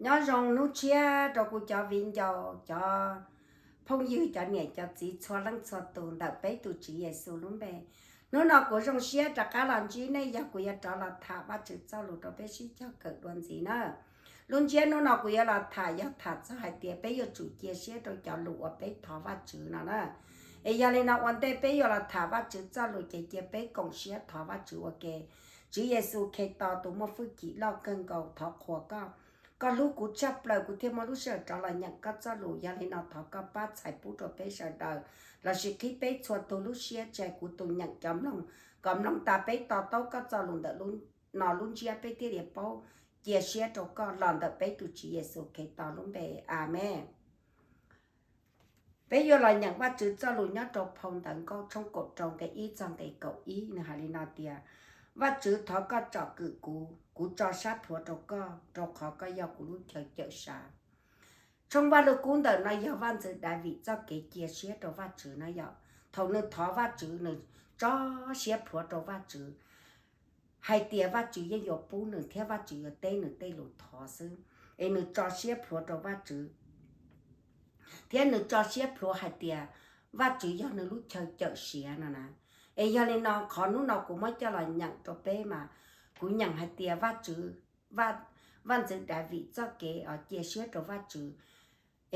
Nyob zoo hnub tshiab rau kuv cov viv ncaus, cov phooj ywg, cov niam cov txiv txhua leej txhua tus ntawm peb tus Tswv Yexus lub npe. Hnub no kuv zoo siab rov qab los ntsib nej, yog kuv yuav rov los tham Vajtswv txoj lus rau peb sib cog kawm dua ntxiv na. Lub ntsiab hnub no kuv yuav los tham yog tham txog hais tias peb yuav tsum cia siab rau cov lus uas peb thov Vajtswv no na. Es yog li no ua ntej peb yuav los tham Vajtswv txoj lus ces cia peb koom siab thov Vajtswv ua ke. Tswv Yexus Khetos tus muaj hwj chim loj kawg nkaus, thov qhuas koj, koj hlub kuv tshaj plaws kuv thiaj muaj lub sij hawm rov los nyeem koj txoj lus. Yog li no thov koj pab txhais pub rau peb sawv daws lossis qhib peb txhua tus lub siab, tseg kuv tus nyeem cov mloog kom mloog tas peb to taub koj txoj lus ntawm no lub ntsiab peb thiaj li paub cia siab rau koj los ntawm peb tus Tswv Yexus Khetos lub npe. Amees. Peb yuav los nyeem Vajtswv txoj lus nyob rau phau Ntawv Nkauj tshooj kaum rau nqe ib txog nqe kaum ib, nws hais li no tias, Vajtswv, thov koj tsom kwm kuv, kuv tso sab plhuav rau koj, rau qhov koj yog kuv lub chaw cawm sav. Tshooj Vaj Lug Kub ntawm no yog vaj ntxwv Daviv txoj kev cia siab rau Vajtswv na yom. Thaum nws thov Vajtswv, nws tso siab plhuav rau Vajtswv hais tias Vajtswv yeej yuav pub nws thiab Vajtswv yuav teb nws tej lus thov xwb. Es nws tso siab plhuav rau Vajtswv, thiab nws tso siab plhuav hais tias Vajtswv yog nws lub chaw cawm siav no na. Es yog li no qhov hnub no kuv muab coj los nyeem rau peb mas kuv nyeem hais tias Vajtswv, vaj ntxwv Daviv txoj kev cia siab rau Vajtswv,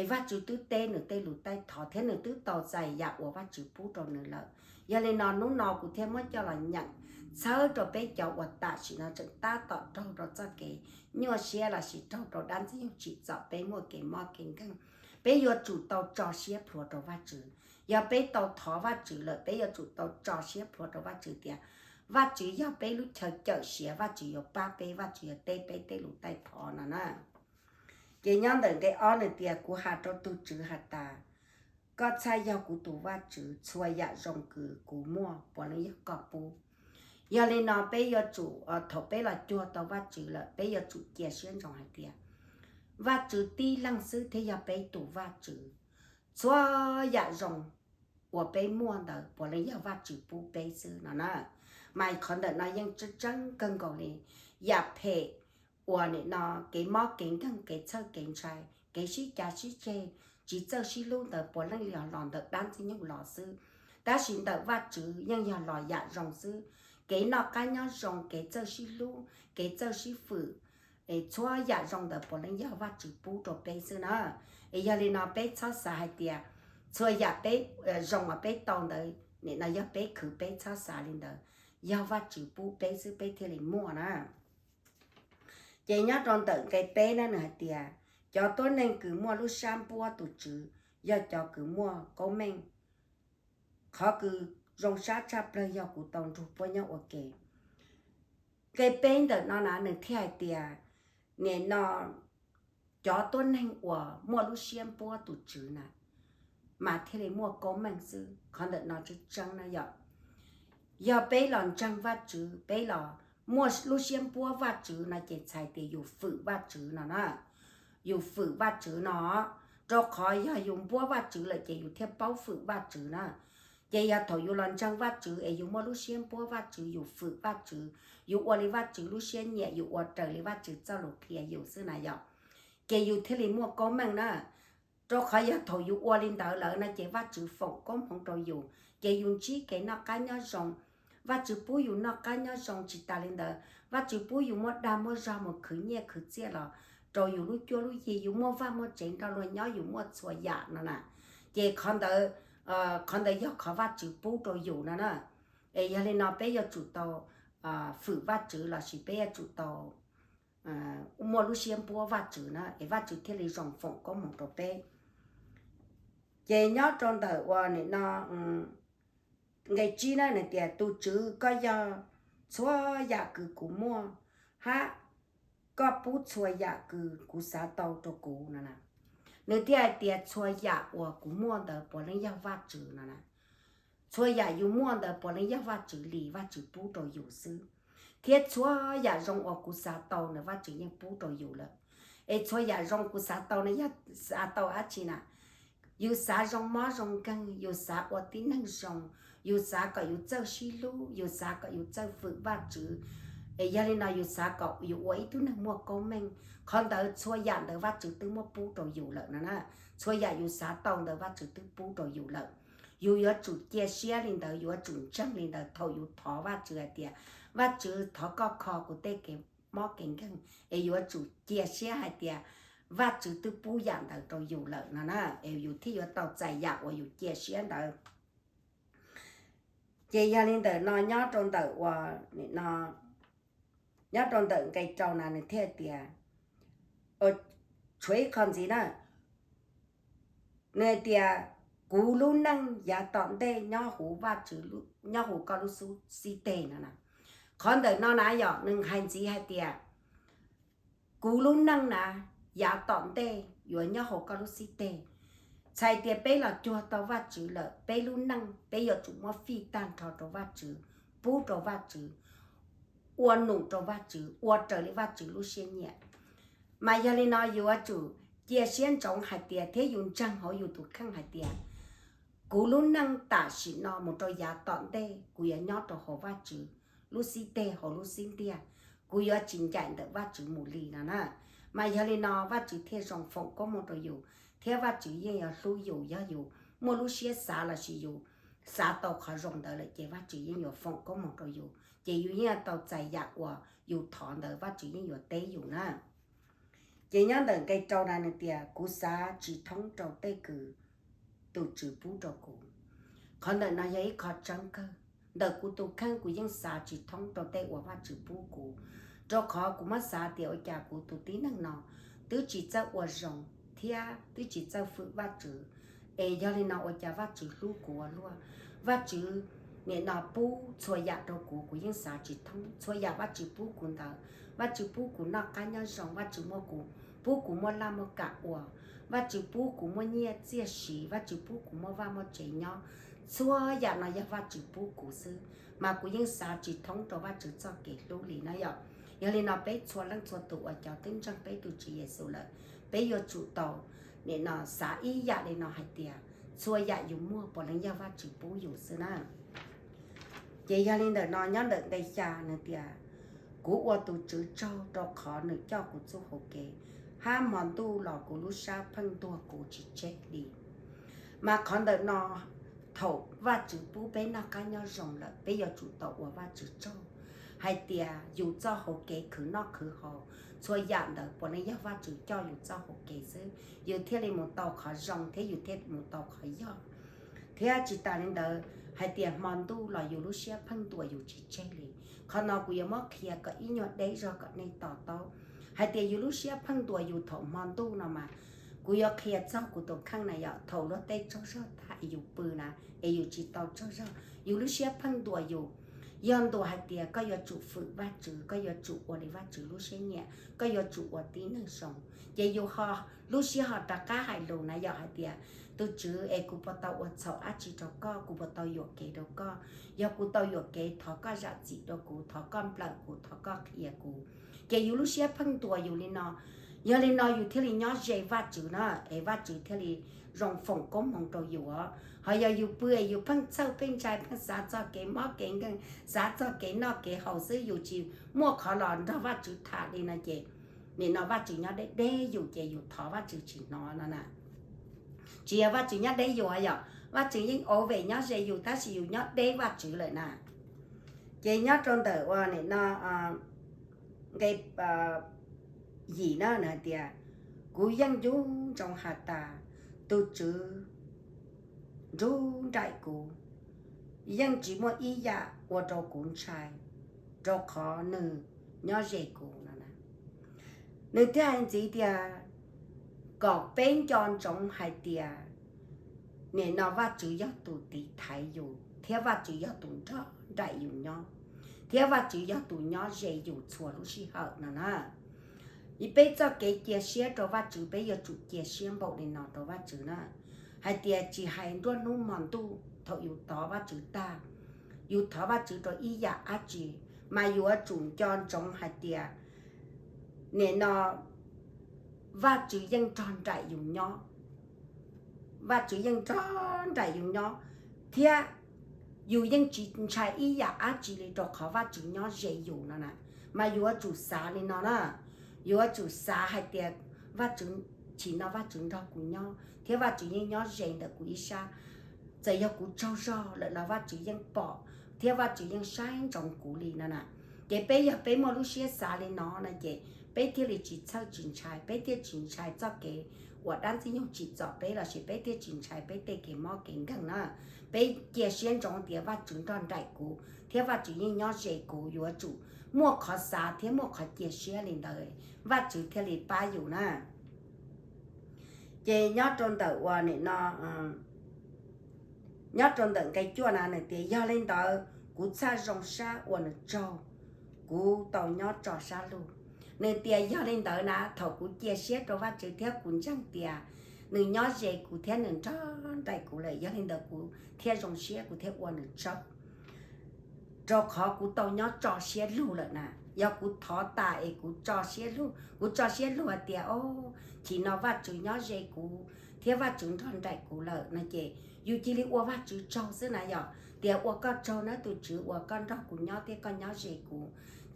es Vajtswv twb teb nws tej lus taij thov thiab nws twb tau txais yam uas Vajtswv pub rau nws lawm. Yog li no hnub no kuv thiaj muab coj los nyeem txhawb rau peb cov uas tam sim no tseem tab tom raug rau txoj kev nyuaj siab lossis raug rau dab ntxwg nyoog tsim txom peb muaj kev mob kev nkeeg. Peb yuav tsum tau tso siab plhuav rau Vajtswv. Yog peb tau thov Vajtswv lawm, peb yuav tsum tau tso siab plhuav rau Vajtswv tias Vajtswv yog peb lub chaw cawm siav, Vajtswv yuav pab peb, Vajtswv yuav teb peb tej lus taij thov no na. Ces nyob ntawm nqe ob nws tias, Kuv has rau tus Tswv has tas, koj txhaj yog kuv tus Vajtswv, txhua yam zoo kws kuv muaj puav leej yog koj pub. Yog li no peb yuav tsum, thaum peb los cuag tau Vajtswv lawm, peb yuav tsum cia siab ntsoov hais tias Vajtswv tib leeg xwb thiaj yog peb tus Vajtswv. Txhua yam zoo uas peb muaj ntawd puav leej yog Vajtswv pub peb xwb no na. Mas qhov ntawm no yeej tseeb tseeb kawg nkaus li. Yam phem uas nim no kev mob kev nkeeg, kev txhawj kev ntshai, kev sib cav sib ceg, tsis txawj sib hlub ntawd puav leej yog los ntawm dab ntxwg nyoog los xwb. Tab sis ntawm Vajtswv yeej yog los yam zoo xwb. Kev noj qab nyob zoo, kev txawj sib hlub, kev txawj sib fwm, es txhua yam zoo ntawd puav leej yog Vajtswv pub rau peb xwb na. Es yog li no peb txhob xav hais tias txhua yam peb, zoo uas peb tau ntawd nim no yog peb khwv, peb txhob xav li ntawd. Yog Vajtswv pub peb xwb peb thiaj li muaj na. Ces nyob rau ntawm nqe peb na nws hais tias, cov tuab neeg kws muaj lub sab npuab tus Tswv yog cov kws muaj koob meej. Qhov kws zoo sab tshaj plawg yog kuv tau nrug puab nyob ua ke. Nqe peb ntawm no na nws thiaj hais tias, nim no cov tuab neeg uas muaj lub siab npuab tus Tswv na mas thiaj li muaj koob meej xwb. Qhov ntawm no tseeb tseeb na yom. Yog peb los ntseeg Vajtswv, peb los muaj lub siab npuab Vajtswv no ces txhais tias yus fwm Vajtswv no na. Yus fwm Vajtswv no, rau qhov yog yus npuab Vajtswv lawm ces yus thiaj paub fwm Vajtswv na. Ces yog thaum yus los ntseeg Vajtswv es yus muaj lub siab npuab Vajtswv, yus fwm Vajtswv, yus ua li Vajtswv lub siab nyiam, yus ua raws li Vajtswv txoj lus qhia yus xwb na yom, ces yus thiaj li muaj koob meej na. Rau qhov yog thaum yus ua li ntawd lawm no ces Vajtswv foom koob hmoov rau yus, ces yus ntsib kev noj qab nyob zoo. Vajtswv pub yus noj qab nyob zoo, tsis tas li ntawd Vajtswv pub yus muaj dag muaj zog mus khwv nyiaj khwv txiaj los rau yus lub cuab lub yig, yus muaj vaj muaj tsev nrog luag nyob, yus muaj txhua yam no na. Ces qhov ntawd, qhov ntawd yog qhov Vajtswv pub rau yus no na. Es yog li no peb yuav tsum tau fwm Vajtswv lossis peb yuav tsum tau muaj lub siab npuab Vajtswv na es Vajtswv thiaj li zoo foom koob hmoov rau peb. Ces nyob rau ntawm uas nim no nqe tsib na nws tias, tus Tswv, koj yog txhua yam kws kuv muaj, hab koj pub txhua yam kws kuv xav tau rau kuv no na. Nws thiaj hais tias txhua yam uas kuv muaj ntawd puav leej yog Vajtswv no na. Txhua yam yus muaj ntawd puav leej yog Vajtswv li, Vajtswv pub rau yus xwb. Thiab txhua yam zoo uas kuv xav tau ntawd Vajtswv yeej pub rau yus lawm. Es txhua yam zoo kuv xav tau no yog xav tau dab tsi na? Yus xav zoo mob zoo nkeeg, yus xav ua tib neeg zoo, yus xav kom yus txawj sib hlub, yus xav kom yus txawj fwm Vajtswv, Es yog li no yus xav kom yus ua ib tug neeg muaj koob meej, qhov ntawd txhua yam ntawd Vajtswv twb muab pub rau yus lawm no na. Txhua yam yus xav tau ntawd Vajtswv twb pub rau yus lawm. Yus yuav tsum cia siab li ntawd, yuav tsum ntseeg li ntawd thaum yus thov Vajtswv hais tias, Vajtswv, thov koj kho kuv tej kev mob kev nkeeg, es yuav tsum cia siab hais tias Vajtswv twb pub yam ntawd rau yus lawm no na, es yus thiaj yuav tau txais yam uas yus cia siab ntawd. Ces yog li ntawm no nyob rau ntawm ua, nyob rau ntawm nqe rau na nws thiaj tias, tshuav ib qho ntxiv na, nws hais tias, kuv lub neej yav tom ntej nyob huv Vajtswv, nyob huv koj lub xub xib teg no na. Qhov ntawm no na yog nws hais ntxiv hais tias, kuv lub neej na, yav tom ntej yuav nyob hauv koj lub xib teg. Txhais tias peb los cuag tau Vajtswv lawm, peb lub neej peb yuav tsum muab fij tag nrho rau Vajtswv, pub rau Vajtswv, ua num rau Vajtswv, ua raws li Vajtswv lub siab nyiam. Mas yog li no yuav tsum cia siab ntsoov hais tias thiab yus ntseeg hauv yus tus kheej hais tias, kuv lub neej tam sim no mus rau yav tom ntej kuv yuav nyob rau hauv Vajtswv lub xib teg, hauv lub xib ntiag, kuv yuav tsis ncaim ntawm Vajtswv mus li no na. Mas yog li no Vajtswv thiaj zoo foom koob hmoov rau yus, thiab Vajtswv yeej yuav hlub yus. Yog yus muaj lub siab xav lossis yus xav tau qhov zoo ntawd lawm ces Vajtswv yeej yuav foom koob hmoov rau yus, ces yus yeej yuav tau txais yam uas yus thov ntawd Vajtswv yeej yuav teb yus na. Ces nyob ntawm nqe rau na nws tias, kuv xav tsis thoob rau tej kws tus Tswv pub rau kuv. Qhov ntawm no yog ib qho tseeb kawg. Ntawm kuv tus kheej kuv yeej xav tsis thoob rau tej uas Vajtswv pub kuv, rau qhov kuv muab xav tias ua cas kuv tus tib neeg no twb tsis txawj ua zoo thiab twb tsis txawj fwm Vajtswv, es yog li no ua cas Vajtswv hlub kuv ua luaj. Vajtswv nim no pub txhua yam rau kuv, kuv yeej xav tsis thoob. Txhua yam Vajtswv pub kuv ntawd, Vajtswv pub kuv noj qab nyob zoo, Vajtswv muab kuv, pub kuv muaj laj muaj kam ua, Vajtswv pub kuv muaj nyiaj txiaj siv, Vajtswv pub kuv muaj vaj muaj tsev nyob, txhua yam no yog Vajtswv pub kuv xwb, mas kuv yeej xav tsis thoob rau Vajtswv txoj kev hlub li na yom. Yog li no peb txhua leej txhua tus uas cov twb ntseeg peb tus Tswv Yexus lawm, peb yuav tsum tau nim no xav ib yam li no hais tias, txhua yam yus muaj puav leej yog Vajtswv pub yus xwb na. Ces yog li ntawm no nyob ntawm nqe xya nws tias, kuv ua tus Tswv tsaug rau qhov nws coj kuv txuj hauv kev, hab hmo ntuj los kuv lub sab pheej ntuag kuv tsis tseg li. Mas qhov ntawm no thaum Vajtswv pub peb noj qab nyob zoo lawm peb yuav tsum tau ua Vajtswv tsaug hais tias yus txoj hauv kev khwv noj khwv haus, txhua yam ntawd puav leej yog Vajtswv coj yus txoj hauv kev xwb, yus thiaj li mus tau qhov zoo thiab yus thiaj mus tau qhov yog. Thiab tsis tas li ntawd hais tias hmo ntuj los yus lub siab pheej ntuas yus tsis tseg li. Qhov no kuv yuav muab qhia kom ib nyuag deb zog kom nej to taub hais tias yus lub siab pheej ntuas yus thaum hmo ntuj no mas, kuv yuav qhia txog kuv tus kheej na yom. Thaum luag tej tsaug zog tag es yus pw na, es yus tsis tau tsaug zog, yus lub siab pheej ntuas yus, yog ntuas hais tias koj yuav tsum fwm Vajtswv, koj yuav tsum ua li Vajtswv lub siab nyiam, koj yuav tsum ua tib neeg zoo. Ces yus ho lub siab ho rov qab hais lus na yom hais tias, tus Tswv es kuv puas tau ua txhaum dab tsi rau koj, kuv puas tau yuam kev rau koj? Yog kuv tau yuam kev thov koj zam txim rau kuv, thov koj nplawm kuv, thov koj qhia kuv. Ces yus lub siab pheej ntuas yus li no, yog li no yus thiaj li nyob ze Vajtswv na, es Vajtswv thiaj li zoo foom koob hmoov rau yus os. Ho yog yus pw es yus pheej txhawj pheej ntshai, pheej xav txog kev mob kev nkeeg, xav txog kev noj kev haus xwb, yus tsis muaj qhov los nrog Vajtswv tham li no ces nim no Vajtswv nyob deb deb yus ces yus thov Vajtswv tsis hnov no na. Tsis yog Vajtswv nyob deb yus yom, Vajtswv yeej ua vem nyob ze yus tab sis yus nyob deb Vajtswv lawm na. Ces nyob rau ntawm ua nim no nqe yim na nws hais tias, kuv yeej ncu ntsoov has tas, tus Tswv nrub nraim kuv, yeej tsis muaj ib yam ua rau kuv ntshai, rau qhov nws nyob ze kuv no na. Nws thiaj hais ntxiv tias, kom peb nco ntsoov hais tias nim no Vajtswv yog tus tiv thaiv yus thiab Vajtswv yog tus nrog nraim yus nyob, thiab Vajtswv yog tus nyob ze yus txhua lub sij hawm no na. Peb txoj kev cia siab rau Vajtswv peb yuav tsum cia siab npaum li no rau Vajtswv na, hais tias tsis hais nruab hnub hmo ntuj thaum yus thov Vajtswv tag, yus thov Vajtswv rau ib yam dab tsi, mas yuav tsum nco ntsoov hais tias nim no Vajtswv yeej nrog nraim yus nyob. Vajtswv yeej nrog nraim yus nyob, thiab yus yeej tsis ntshai ib yam dab tsi li rau qhov Vajtswv nyob ze yus no na. Mas yuav tsum xav li no na, yuav tsum xav hais tias Vajtswv, chim no Vajtswv nrog kuv nyob thiab Vajtswv yeej nyob ze ntawm kuv ib sab. Txawm yog kuv tsaug zog lawm los Vajtswv yeej pom thiab Vajtswv yeej saib ntsoov kuv li no na. Ces peb yog peb muaj lub siab xav li no no ces peb thiaj li tsis txhawj tsis ntshai, peb thiaj tsis ntshai txoj kev uas dab ntxwg nyoog tsim txom peb lossis peb thiaj tsis ntshai peb tej kev mob kev nkeeg na. Peb cia siab ntsoov tias Vajtswv nrog nraim kuv thiab Vajtswv yeej nyob ze kuv, yuav tsum muaj qhov xav thiab muaj qhov cia siab li ntawd Vajtswv thiaj li pab yus na. Ces nyob rau ntawm uas nim no, nyob rau ntawm nqe cuaj na nws tias, yog li ntawd kuv txhaj zoo sab ua nws tsaug, kuv tau nyob tso sab lug. Nws tias yog li ntawd na thaum kuv cia siab rau Vajtswv thiab kuv ntseeg tias nws nyob ze kuv thiab nws nrog nraim kuv lawm, yog li ntawd kuv thiaj zoo siab kuv thiaj ua nws tsaug. Rau qhov kuv tau nyob tso siab lug lawm na. Yog kuv thov tas es kuv tso siab lug, kuv tso siab lug hais tias o, chim no Vajtswv nyob ze kuv thiab Vajtswv nrog nraim kuv lawm no ces yus cia li ua Vajtswv tsaug xwb na yom, tias ua koj tsaug nawb tus Tswv uas koj nrog kuv nyob thiab koj nyob ze kuv.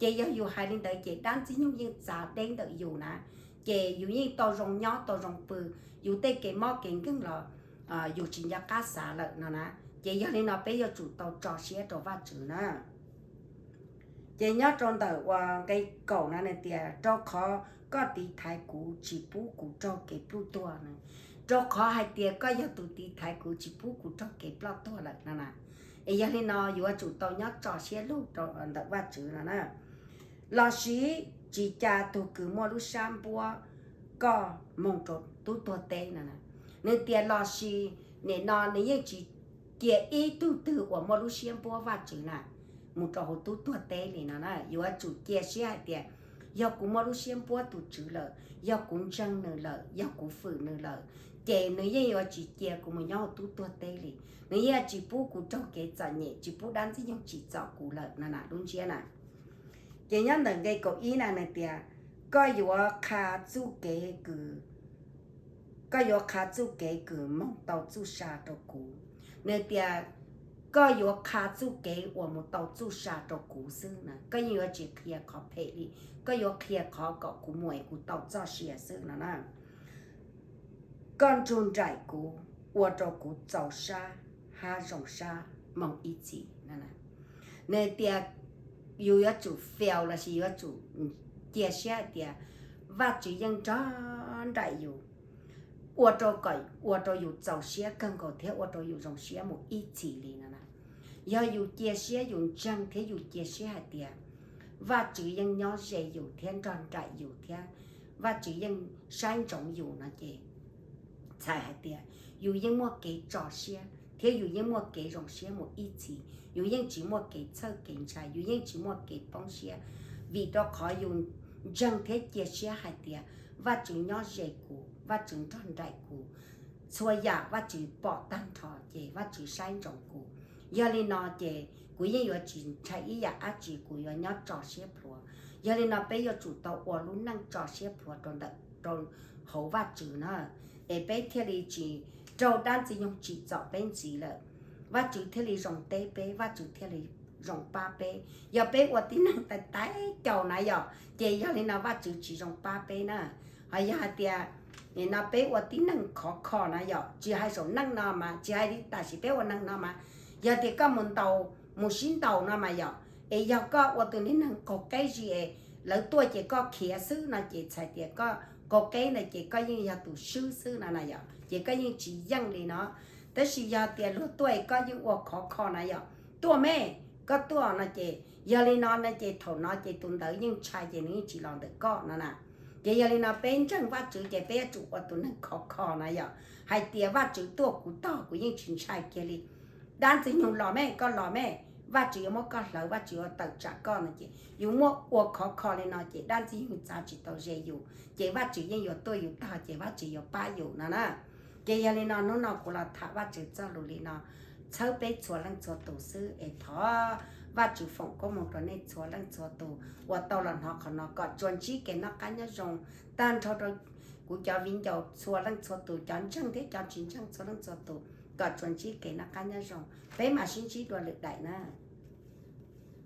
Ces yog yus hais li ntawd ces dab ntxwg nyoog yeej txav deb ntawm yus na, ces yus yeej tau zoo nyob tau zoo pw, yus tej kev mob kev nkeeg los yus tsis nco qab xav lawm no na. Ces yog li no peb yuav tsum tau tso siab rau Vajtswv na. Ces nyob rau ntawm uas nqe kaum na nws tias, rau qhov koj tiv thaiv kuv tsis pub kuv raug kev pluj tuag na. Rau qhov hais tias koj yog tus tiv thaiv kuv tsis pub kuv raug kev ploj tuag lawm no na. Es yog li no yuav tsum tau nyob tso siab lug rau ntawm Vajtswv no na. Lossis tsis ca tug kws muaj lub sab npuab koj moog rau tub tuag teb no na. Nws tias lossis nim no nws yeej tsis cia ib tug twg uas muaj lub siab npuab Vajtswv na mus rau hauv tub tuag teb li no na. Yuav tsum cia siab hais tias yog kuv muaj lub siab npuab tus Tswv lawm, yog kuv ntseeg nws lawm, yog kuv fwm nws lawm, ces nws yeej yuav tsis cia kuv mus nyob hauv tub tuag teb li. Nws yeej tsis pub kuv raug kev txom nyem, tsis pub dab ntxwg nyoog tsim txom kuv lawm no na lub ntsiab na. Ces nyob ntawm nqe kaum ib na nws tias, koj yuav qha txuj kev kws koj yuav qha txuj kev kws moog tau txuj sa rau kuv. Nws tias koj yuav qha txuj kev uas mus tau txuj sa rau kuv xwb na, koj yeej yuav tsis qhia qhov phem li, koj yuav qhia qhov kom kuv mus es kuv tau txoj sia xwb no na. Koj nrug nraim kuv, ua rau kuv txaus sab hab zoo sab moog ib txhis. Nws tias yus yuav tsum fail lossis yuav tsum cia siab hais tias Vajtswv yeej nrog nraim yus, ua rau kom, ua rau yus txaus siab kawg nkaus thiab ua rau yus zoo siab mus ib txhis li no na. Yog yus cia siab yus ntseeg thiab yus cia siab hais tias Vajtswv yeej nyob ze yus thiab nrog nraim yus thiab Vajtswv yeej saib ntsoov yus no ces txhais hais tias yus yeej muaj kev tso siab thiab yus yeej muaj kev zoo siab mus ib txhis, yus yeej tsis muaj kev txhawj kev ntshai, yus yeej tsis muaj kev poob siab, vim rau qhov yus ntseeg thiab cia siab hais tias Vajtswv nyob ze kuv, Vajtswv nrog nraim kuv, txhua yam Vajtswv pom tag nrho ces Vajtswv saib ntsoov kuv. Yog li no ces kuv yeej yuav tsis ntshai ib yam dab tsi, kuv yuav nyob tso siab plhuav. Yog li no peb yuav tsum tau ua lub neej tso siab plhuav rau ntawm, rau hauv Vajtswv na, es peb thiaj li tsis raug dab ntxwg nyoog tsim txom peb ntxiv lawm, Vajtswv thiaj li zoo teb peb, Vajtswv thiaj li zoo pab peb. Yog peb ua tib neeg tais tais caus na yom, ces yog li no Vajtswv tsis zoo pab peb na. Ho yog hais tias nim no peb ua tib neeg khov kho na yom, tsis hais zaum neej no mas, tsis hais li tam sim peb ua neeg no mas, yog tias koj mus ntaus, mus sib ntaus no mas yom, es yog koj ua tus neeg qaug qeb zis es lawv tuaj ces koj khiav xwb no ces txhais tias koj qaug qeb ntawd ces koj yeej yog tus swb xwb no na yom, ces koj yeej tsis yeej li no. Tab sis yog tias luag tuaj es koj yeej ua khov kho na yom, tuaj me, koj tuaj no ces yog li no no ces thaum no ces tus ntawd yeej ntshai ces nws yeej tsis los ntawm koj no na. Ces yog li no peb ntseeg Vajtswv ces peb yuav tsum ua tus neeg khov kho na yom, hais tias Vajtswv tuaj kuv tog kuv yeej tsis ntshai kiag li. Dab ntxwg nyoog los me, koj los me, Vajtswv yuav muab koj hlawv, Vajtswv yuav tawm tsam koj no ces yus muab ua khov kho li no ces dab ntxwg nyoog txav tsis tau ze yus ces Vajtswv yeej yuav tuaj yus tog ces Vajtswv yuav pab yus no na. Ces yog li no hnub no kuv los tham Vajtswv txoj lus li no, txhawb peb txhua leej txhua tus xwb es thov Vajtswv foom koob hmoov rau nej txhua leej txhua tus uas tau los hnov qhov no kom tsuas ntsib kev noj qab nyob zoo tag nrho rau kuv cov viv ncaus txhua leej txhua tus, cov ntseeg thiab cov tsis ntseeg txhua leej txhua tus, kom tsuas ntsib kev noj qab nyob zoo. Peb mam sib ntsib dua lwm daim na.